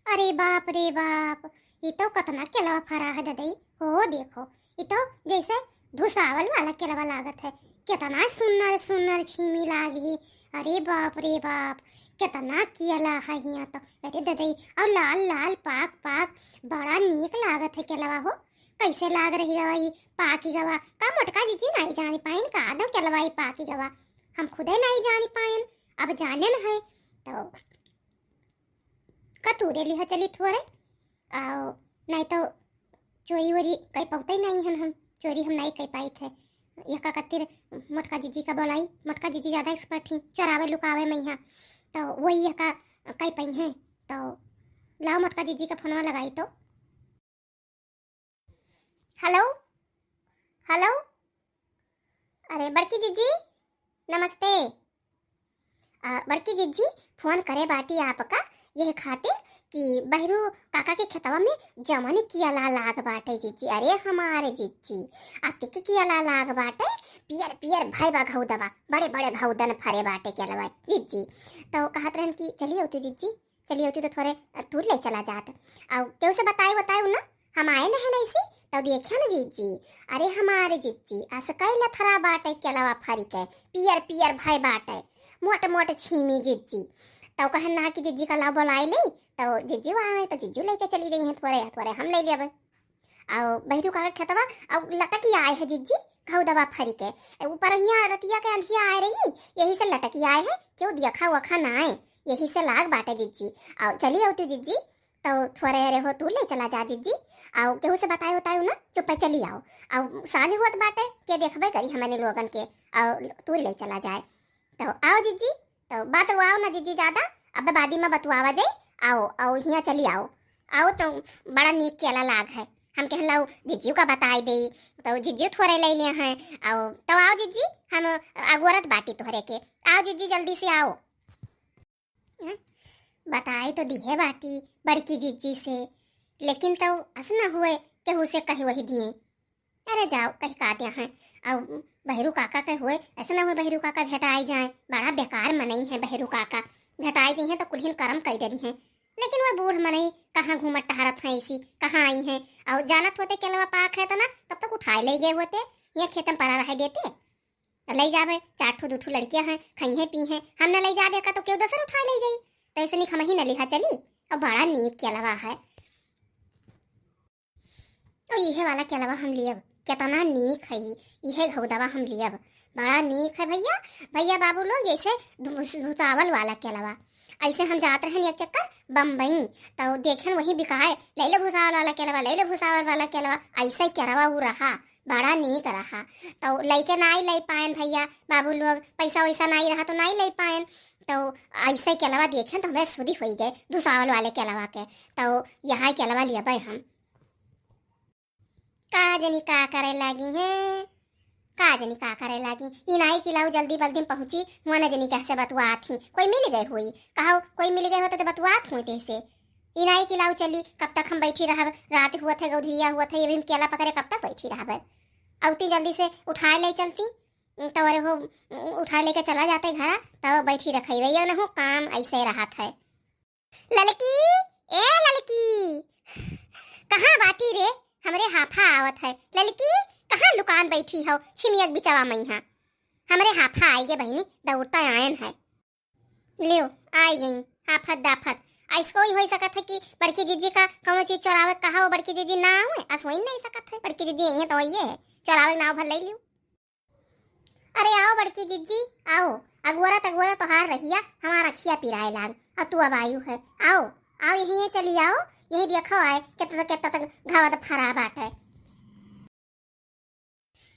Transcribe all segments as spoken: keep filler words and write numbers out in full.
अरे बाप रे बाप, ई तो कतना केलवा फरा है ददई। हो देखो, ई तो जैसे धुसावल वाला केलवा लागत है। केतना सुन्नर सुन्नर छीमी लागी। अरे बाप रे बाप, केतना केला है हियाँ तो। अरे ददई, और लाल लाल पाक पाक, बड़ा नीक लागत है केलवा हो। कैसे लाग रही गवा ई पाकी गवा? का मोटका जिज्जी नाई जानी पाइन का दो केलवा ई पाकी गवा? हम खुदे नाई जानी पाइन, अब जाने न है तो का तूरे लिहा चली थोरे, आओ, नहीं तो चोरी वोरी कई पौते नहीं हन हम, चोरी हम नहीं कई पाई थे। यह का कत्तिर मोटका जिज्जी का बोलाई, मोटका जिज्जी ज्यादा एक्सपर्ट ही चोरावे लुकावे में यहाँ, तो वही यह का कई पाई हैं। तो लाओ मोटका जिज्जी का फोनवा लगाई तो। हेलो, हेलो, अरे बड़की जिज्जी, नमस्ते। आ, बड़की जिज्जी, फोन करे बाटी आपका यह खातिर कि बहरू काका के खेतवा में जवन कियला लाग बाटे जिज्जी। अरे हमारे जिज्जी, अतिक कियला लाग बाटे, पियर पियर भय बा घौदवा, बड़े बड़े घौदन फरे बाटे केलवा जिज्जी। तो कहत रहन कि चलिए होती जिज्जी, चलिए होती तो थोड़े तूर ले चला जात। और केहू से बताए बताए ना, हम आए नहीं नहीं सी, तो देखिए ना जिज्जी। अरे हमारे जिज्जी, असकाई लथरा बाटे केलवा फरी के, पियर पियर भय बाटे, मोट मोट छीमी जिज्जी। तो कहन ना कि जिज्जी का लाओ बोलाई ले, तो जिज्जी आवे तो जिज्जी लेके चली रही हैं, थोड़े थोड़े हम ले लेबे। और बहरू काका खेतवा, और लटकी आए है जिज्जी, घौदवा फरी के। ए, ऊपर हियाँ रतिया के अंधिया आए रही, यही से लटकी आए है, केहू देखा वखा ना आए, यही से लाग बाटे जिज्जी। और चली आओ तू जिज्जी, तो थोड़े रहो तू ले चला जा जिज्जी, और केहू से बताए उताए ना, चुप्पे चली आओ। और साँझ हुअत बाटे, के देखबे करी हमने लोगन के, और तू ले चला जाए। तो आओ जिज्जी, तो बतुआओ ना जिज्जी ज्यादा, अब बादी में बतुआवा जाई। आओ, आओ हियाँ चली आओ। आओ तो बड़ा नीक केला लाग है। हम कहन लाओ जिज्जी का बताई दे, तो जिज्जी थोड़े ले लिया है। आओ तो आओ जिज्जी, हम अगोरत बाटी तोहरे के। आओ जिज्जी जल्दी से आओ। हम्म, बताई तो दिहे बाटी बड़की जिज्जी से, लेकिन तो अस न हुए केहू से कही वही दिए। अरे जाओ, कही का दिया है। अब बहरू काका के हुए, ऐसा ना हुए बहरू काका भेटाई जाए, बड़ा बेकार मनई है बहरू काका। भेटाई जाई हैं तो कुल्हिन करम कई डरी हैं, लेकिन वह बूढ़ मनई कहाँ घूमत टहरत हैं इसी, कहाँ आई हैं? और जानत होते केलवा पाक है तो ना, तब तक उठाए ले गए होते, ये खेत में पड़ा रह देते। तो ले जाबे, चार ठो दू ठो लड़कियां हैं, खइहे पीहे, हम न ले जाबे का तो केहू दूसर उठा ले जाई। तो ऐसे निक हम ही न लिहा चली। और बड़ा नीक केलवा है। तो इहे वाला केलवा हम लियब, केतना नीक है ई, इहे घौदवा हम लियब, बड़ा नीक है भैया। भैया बाबू लोग, जैसे धु-, धुसावल वाला केलवा। ऐसे हम जात रहन एक चक्कर बम्बई, तो देखेन वही बिकाए, "ले ले भुसावल वाला केलवा, ले ले भुसावल वाला केलवा।" ऐसे केलवा उ रहा, बड़ा नीक रहा। तो लइके नाई ले पाएन भैया बाबू लोग, पैसा वैसा नाई रहा तो नाई ले पाएन। तो ऐसे केलवा देखेन तो हमें सुधी होई गए धुसावल वाले केलवा के। तो यहाँ केलवा लियबे हम। का जनी का करे लागी हैं, का जनी का करे लागी। ई नाई कि लाऊ जल्दी बल्दी में पहुँची, हुआ न जनी कैसे बतुआत ही। कोई मिल गए होई, कहो कोई मिल गए होते तो बतुआत होते से। ई नाई कि लाऊ चली, कब तक हम बैठी रहब, रात हुआ थे, गौधरिया हुआ थे, ये भी हम केला पकड़े कब तक बैठी रहब। औती जल्दी से उठाए ले चलती, तो अरे हो, उठाए लेके चला जाते घरा, तब बैठी रखे, ये न हो काम ऐसे रहत है। ललकी, ए ललकी, कहाँ बाटी रे? हमरे हाफा आवत है। ललकी, कहाँ लुकान बैठी हो? छिमियक बिचवा मइहा। हमरे हाफा आई गे बहिनी, दौड़ता आयन है। लियो, आई गई, हाफत दाफत। ऐसको ही हो सकत है कि बड़की जिज्जी का कौनो चीज चोरावे कहा हो, बड़की जिज्जी ना आवे, ऐसो ही नहीं सकत है। बड़की जिज्जी यही है तो वही है, चोरावे नाव भर ले लियो। अरे आओ बड़की जिज्जी, आओ। अगोरत अगोरत तोहार रहिया हमार अखिया पिराए लाग, और तू अब आयु है। आओ, आओ यहीं चली आओ, यही देखो आए कितना कितना तक घावत फरा बाटे।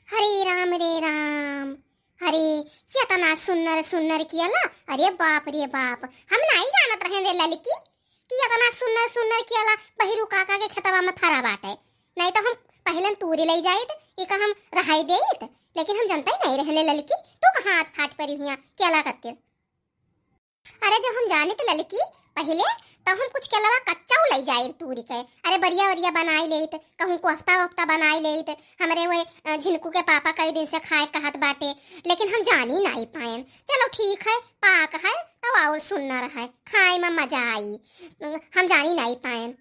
हरे राम रे राम, अरे केतना सुन्नर सुन्नर कियला, अरे बाप रे बाप, हम नाई जानत रहे रे ललकी कि एतना सुन्नर सुन्नर केला बहिरू काका के खेतवा में फरा बाटे। नहीं तो हम पहले तूरी ले जाइत, इका हम रहाई देइत, लेकिन हम जनता ही नहीं रहने ललकी, तू कहाँ आज फाट परी हुआ केला करते। अरे जो हम जानित ललकी पहले, अब हम कुछ केलवा कच्चाऊ लई जाई तूरी के। अरे बढ़िया बढ़िया बनाई लेइत, कहूँ कोफ्ता वोफ्ता बनाई लेइत। हमरे वही, अ, झिनकू के पापा कई दिन से खाए कहत बाटे, लेकिन हम जानी नाई पाएन। चलो ठीक है, पाक है तब और सुन्नर है, खाए में मजा आई। हम जानी नाई पाएन।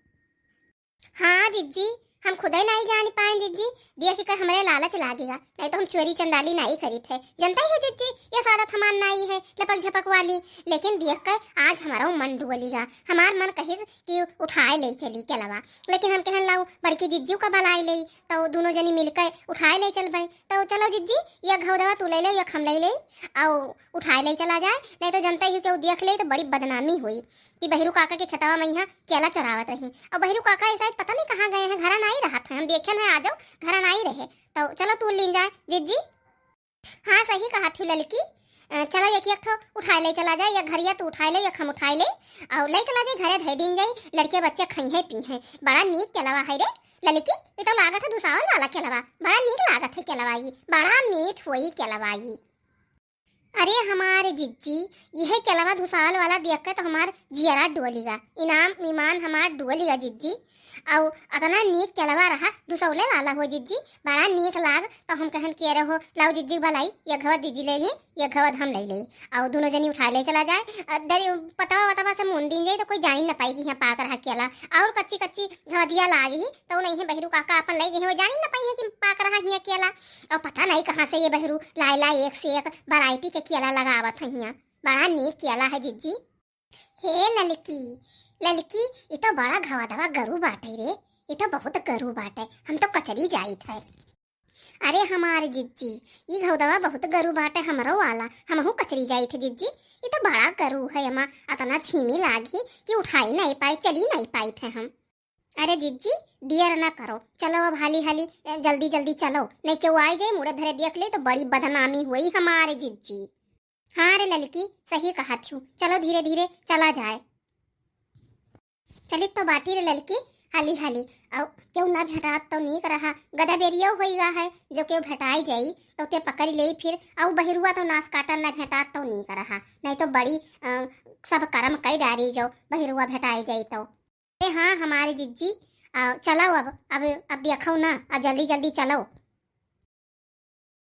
हाँ जिज्जी, हम खुदे नाई जानी पाएन जिज्जी। देख के हमरे लालच लागेगा, नहीं तो हम चोरी चंडाली नाई करीत है। जनता ही हो जिज्जी, ये आदत हमार नाई है लपक झपक वाली। लेकिन देख के आज हमारा मन डुअलीगा, हमार मन कहिस कि उठाए ले चली केलवा। लेकिन हम कहन लाऊ बड़की जिज्जी का बलाई ले, तो दोनों जनी मिलके उठाए ले चलबे। तो चलो जिज्जी, ये घौदवा तू ले ले, ये हम ले ले, और उठाए ले चला जाए, नहीं तो जनता ही केहू देख ले तो बड़ी बदनामी हुई कि बहिरू काका के खेतवा में यहाँ केला चोरावत रही। और बहिरू काका ऐसा पता नहीं कहाँ गए हैं, घरा नाई रहत हैं। हम देखे हैं आ जाओ, घरा नाई रहे। तो चलो तू लीन जाए जिज्जी। हाँ सही कहा थी ललकी। अ, चलो एक एक ठो उठाए ले चला जाए, एक घरिया तू उठाए ले, एक हम उठाए ले, और ले चला जाए घरे धे दीन जाए। लड़के बच्चे खई हैं पी हैं। बड़ा नीक केलवा है रे ललकी, ये तो लागत है धुसावल वाला केलवा। बड़ा नीक लागत है केलवा, ये बड़ा मीठ हुई केलवा ये। अरे हमारे जिज्जी, यह केलवा धुसावल वाला देख के तो हमार जियरा डोलीगा, इनाम ईमान हमार डोलीगा जिज्जी। और अतना नीक केलवा रहा, धुसौले वाला हो जिज्जी, बड़ा नीक लाग। तो हम कहन कि अरे हो, लाओ जिज्जी भलाई, ये घवत जिज्जी ले ली, ये घवत हम ले ले, और दोनों जनी उठा ले चला जाए। अ, डरे पतवा वतवा से मुन दिन जाए तो कोई जानी न पाई कि यहाँ पाक रहा केला, और कच्ची कच्ची घवदिया लाग ही तो नहीं है बहिरू काका अपन ले जइहे, वो जानी न पाई है कि पाक रहा हिया केला। और पता नहीं कहाँ से ये बहिरू लाए लाए एक से एक वैरायटी के केला लगावत है हिया। बड़ा नीक केला है जिज्जी। हे ललकी, ललकी, ई तो बड़ा घवा धवा गरू बाटे रे, ई तो बहुत गरू बाटे, हम तो कचरी जाइत है। अरे हमारे जिज्जी, ई घौदवा बहुत गरू बाटे हमरो वाला, हमहू कचरी जाइत है जिज्जी। ई तो बड़ा गरू है, एमा अतना छीमी लागी कि उठाई नहीं पाए, चली नहीं पाइत है हम। अरे जिज्जी, देर ना करो, चलो अब हाली हाली, अ, जल्दी जल्दी चलो, नहीं केहू आई जाए मुड़े धरे देख ले तो बड़ी बदनामी हुई हमारे जिज्जी। हाँ रे ललकी, सही कहा थी, चलो धीरे धीरे चला जाए। चलित तो बाटी रे ललकी, हाली हाली। और केहू ना भेटात तो नीक रहा, गधा बेरियो होइगा है, जो केहू भेटाई जाई तो ते पकड़ ले फिर। और बहिरुआ तो नास काटन ना भेटात तो नीक रहा, नहीं तो बड़ी, अ, सब करम कई डारी जो बहिरुआ भेटाई जाई तो। अरे हाँ हमारे जिज्जी, आ, चलो अब, अब, अब देखो ना, आ जल्दी जल्दी चलो।